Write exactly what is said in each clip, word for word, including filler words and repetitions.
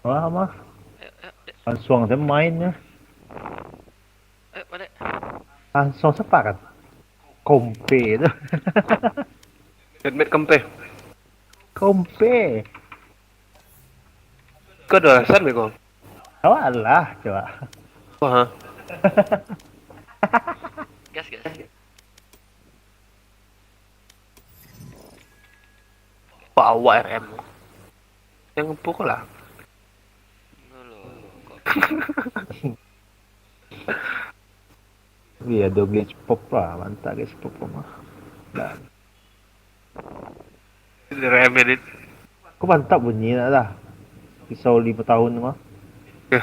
Wah, mah. Ayo, ayo, dek. Langsung saja mainnya. Ayo, balik. Langsung sepakat. Kompe tu. Deadmatch kompe. Kompe. Kau ada alasan, Beko? Awak lah, coba. Wah. Gas, gas. Bawa R M. Yang empuk lah. Dulu, kok. Iya, ada glitch pop lah. Mantap, guys, pop mah. Dan Dari Emily. Kok mantap bunyi nak dah. Pisau lima tahun tu mah. Ya.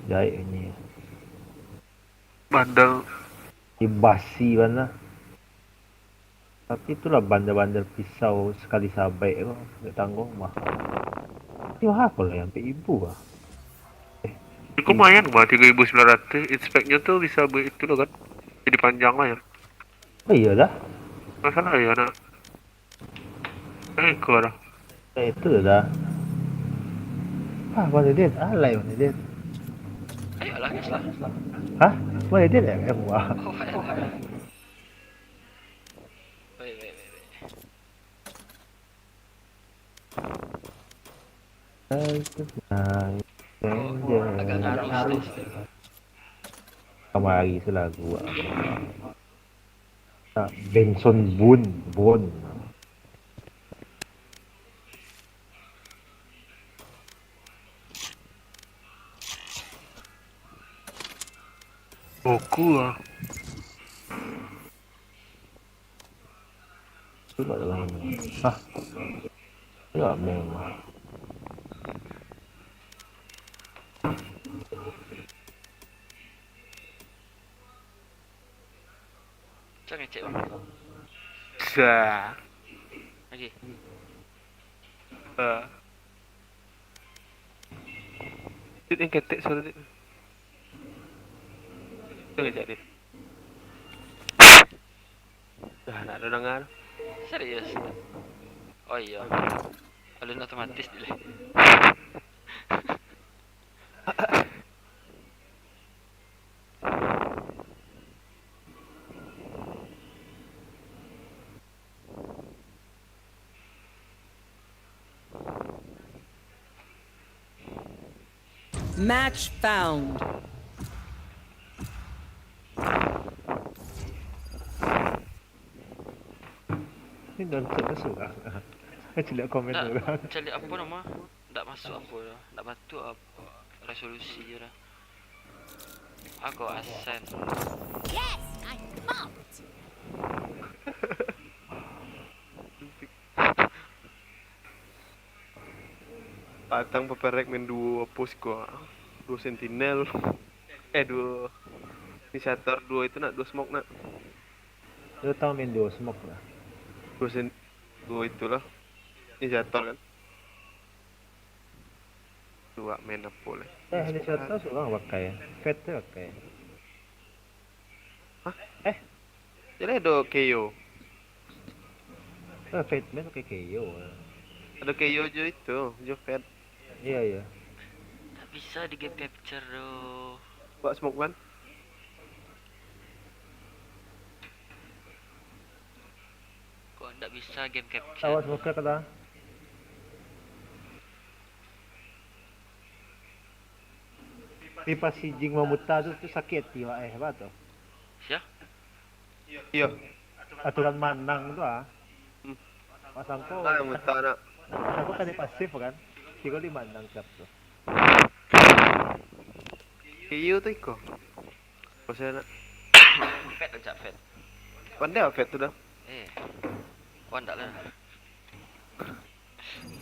Jahit bunyi. Bandel. Dia basi bana. Tapi itulah bandel-bandel pisau sekali sabek tu. Dia tanggung mah. Tapi mahal kalau yang ambil ibu lah. Eh, Itu lumayan mah, tiga ribu sembilan ratus. Inspeknya tu bisa buat itu lah kan. Jadi panjang lah ya. Oh iya dah. Masalah ya nak. Eh, kau dah. Eh, itu dah. Ah, mana dia? Alai mana dia? Ayolah, gas lah. Hah? Mana dia? Eh, wah. Oh, ayolah. Wait, wait, wait, wait. Nice, nice. Oh, agak ngaruh sih. Kamari tu lagu ah. Tak, Benson Boon, Boon. Goku ah. Cuba dalam. Hah? Ya, memang. Macam ngecek, bang. Sa. Lagi. Ah. Dit, yang ketek suara dit. Macam ngecek dit. Dah, nak ada dengar. Serius? Oh iya. Alun otomatis, Dit, leh. Match found. Ni nonton dah surang. Caliak komen urang. Caliak apa nama? Ndak masuk apa dah. Ndak batuk apa. Resolusi je dah. Aku asen. Yes, I pumped. Patang paparek main duo apo siko? Duo sentinel. Eh, duo inisiator, duo itu nak, duo smoke nak. Lu tahu main duo smoke lah. Duo sen-, duo itulah. Inisiator kan. Duo main apo lah. Eh, inisiator surang pakai. Fate tu pakai. Hah? Eh. Jadi ado K O. Eh, Fate main pakai K O. Ado K O jo itu, jo Fate. Iya, iya. Tak bisa di game capture tu. Buat smoke ban. Kok ndak bisa game capture? Awas smoke kata. Tapi pas si Jing mamuta tu, tu sakik hati wak eh, apa tu? Sia? Iyo. Aturan manang tu ah. Hmm. Pasang ko. Ah, muta nak. Pasang ko kali pasif kan? Tigo lima enam cap tu. Iyo tu iko. Pasal nak. Fate aja, Fate. Pandai Fate tu dah. Eh. Kau ndak lah.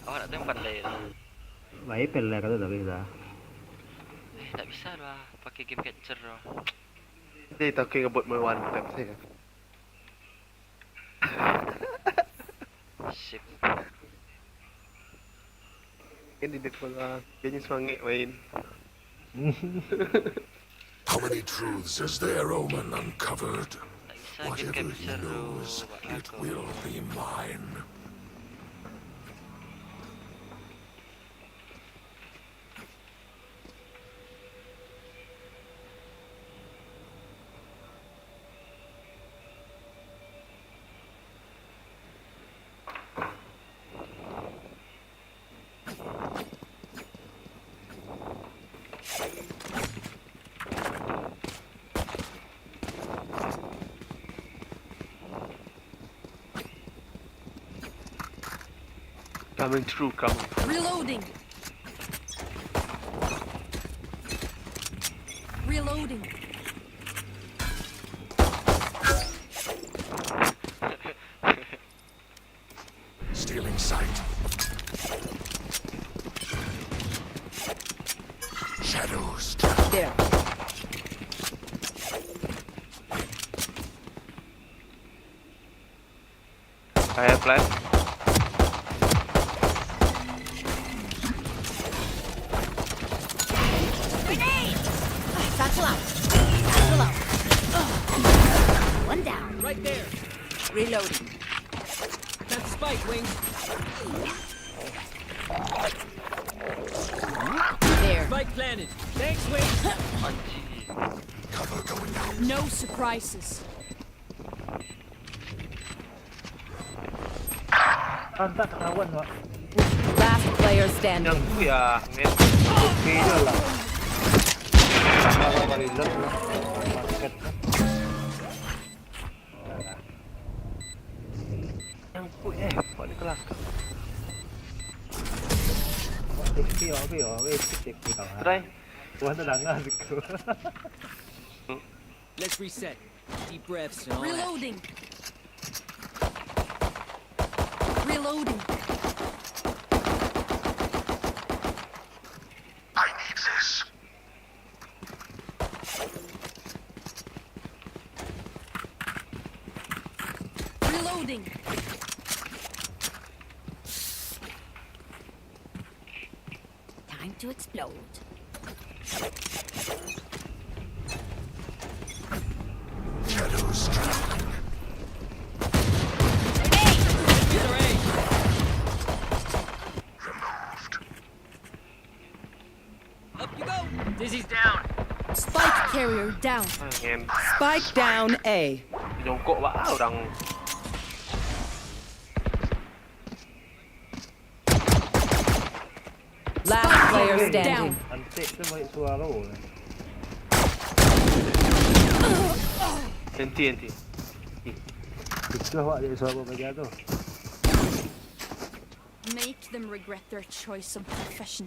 Awak nak tu yang pandai tu. Baik, peler tu tapi dah. Eh, tak bisa lah pakai game capture tu. They talking about my one tap saya. Sip. Ini dia pula. Dia ni semangat main. How many truths has their omen uncovered? Whatever he knows, it will be mine. Coming through, coming through. Reloading. Reloading. Stealing sight. Shadows travel. There. Fire flash. Grenade! Satchel out. Satchel out. One down. Right there. Reloading. Got the spike, Wings. There. Spike planted. Thanks, Wings. Anjing. Cover going out. No surprises. Antak kawan, Wak. Last player standing. Yang tu ya, net. Oke je lah. Sama lah, Marizal lah. Basket lah. Yang tu, eh, buat di kelas. Wak, safety, Wak, Wak, Wak, safety, Wak. Try. Wah, tak dengar situ. Let's reset. Deep breaths and all that. Reloading. Reloading. I need this. Reloading. Time to explode. Shadows traveling. Removed. Up you go. Dizzy's down. Spike carrier down. Ah, ngen. Spike down A. Jongkok, Wak, ah, orang. Last player standing. Antek tu baik suara. Enti, enti. Ih. Susah, Wak, jadi suara bagian tu. Make them regret their choice of profession.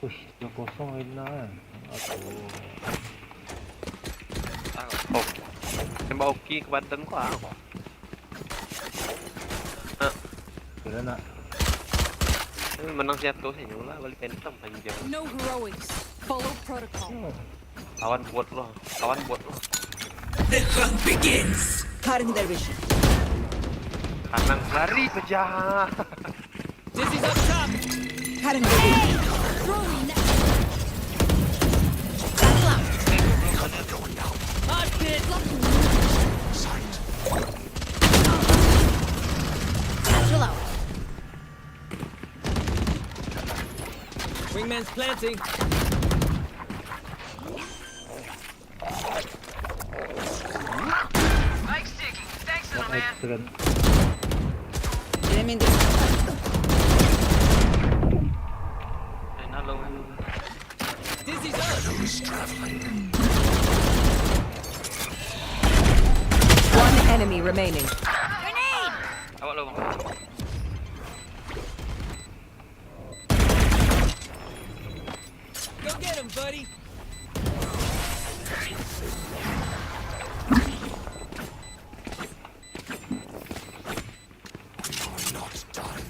Ush, tiga kosong Rina kan. Aduh. Ah, oh. Tembak hoki ke badan kau, ah, kau. Ah. Kira nak. Tapi menang jatuh saja lah, balik phantom panjang. No heroics. Follow protocol. Hmm. Kawan bot lo, kawan bot lo. The hunt begins. Cutting their vision. Kanang lari pecah. This is up top. Cutting their vision. Throwing. Satchel out. Hostage. Satchel out. Wingman's planting. Spike's taking. Thanks, little man. Them in the Dizzy's up. One enemy remaining. Grenade! Awak lo, bang. Go get him, buddy. We are not done.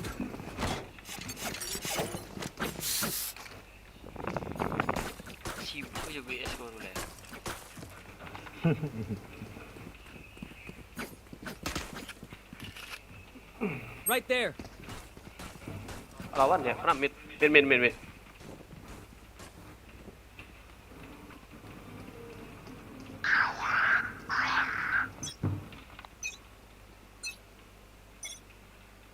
Sibuk je B S baru lah. Right there. Lawan ya, kena mid, mid, mid, mid, mid.